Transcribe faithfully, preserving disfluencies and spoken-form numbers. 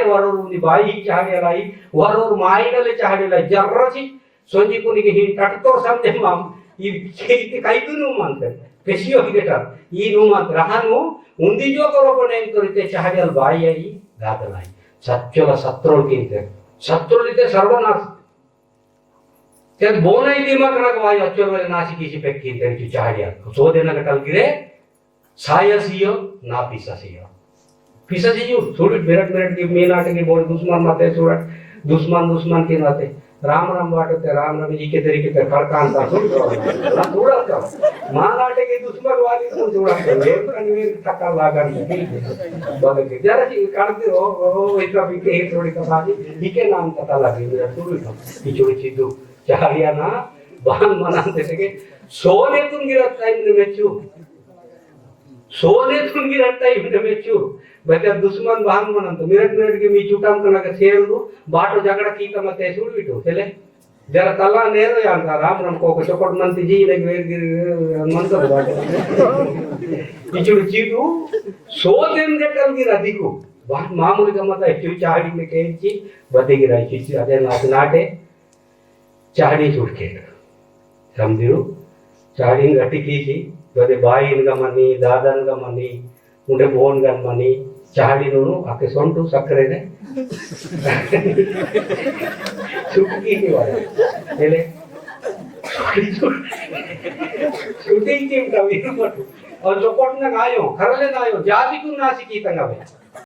वरोर उंदी बाई चाहड़ियालाई, वरोर माइनले चाहड़ियालाई, जर्रसी सोंजी कुनिगे ही टटतोर समझे माम, ई खेती काई दुनु मानते, पेशियो ही गेटर, ई नु मानते, रहानु, उंदी जो करो बने तो रिते चाहड़ियाल बाई आई, दादलाई, सच्चोला सत्रोल किंते, सत्रोल इते सर्वनाश। ते बोना ही दिमाग रख भाई, अच्छो वाले नासी किसी पे किंते, चु चाहड़ियाल, सो देना कटल गिरे, साया सियो, ना पिसा सियो। पिसा सियो, थोड़ी मिनट मिनट की मेन आटे की बोल दुश्मन माते सुरत, दुश्मन दुश्मन की नाते। राम राम बाटो ते राम राम जी के तरीके ते खड़कान ता सुन तो। ना थोड़ा सा। मान आटे की दुश्मन वाली तो थोड़ा सा। ये कन ये थका लागा नहीं। बदल के। जरा सी काट दे, ओ, ओ, ओ, इतना भी के थोड़ी सा बाजी। इके नाम पता लगे, मेरा सुन तो। पिछोड़ी चीजों। चाहड़िया ना, बान मनान ते के। सोने तुम गिरा टाइम ने मेचू। सोने तुन गिरा टाइम ने मेचू। बच्चा दुश्मन बान मनंतो। मिनट मिनट के मी चुटाम कना के शेर लू, बाटो झगड़ा कीता मते सुड़ बिटो। चले। जरा तला नेरो यान का राम राम को, को चोपट मनती जी ने गिर गिर मनतो बाटो। इचुड़ चीटू, सो दिन के टल गिरा दिखू। बात मामूली का मत है, क्यों चाहड़ी में कहीं ची, बदे गिरा चीची, अदे नाच नाटे। चाहड़ी चुड़के। समझियो? चाहड़ी गट्टी कीसी, बदे बाईन का मनी, दादन का मनी, उंडे बोन का मनी, चाहड़ी नूनू, आके सोंटू सक्रे ने। चुटकी की वाले। एले। चाहड़ी चुड़-, शूटिंग टीम का वीर मत। और जो कोट ना आयो, खरले ना आयो, जाति को ना सीखी तंगा बे।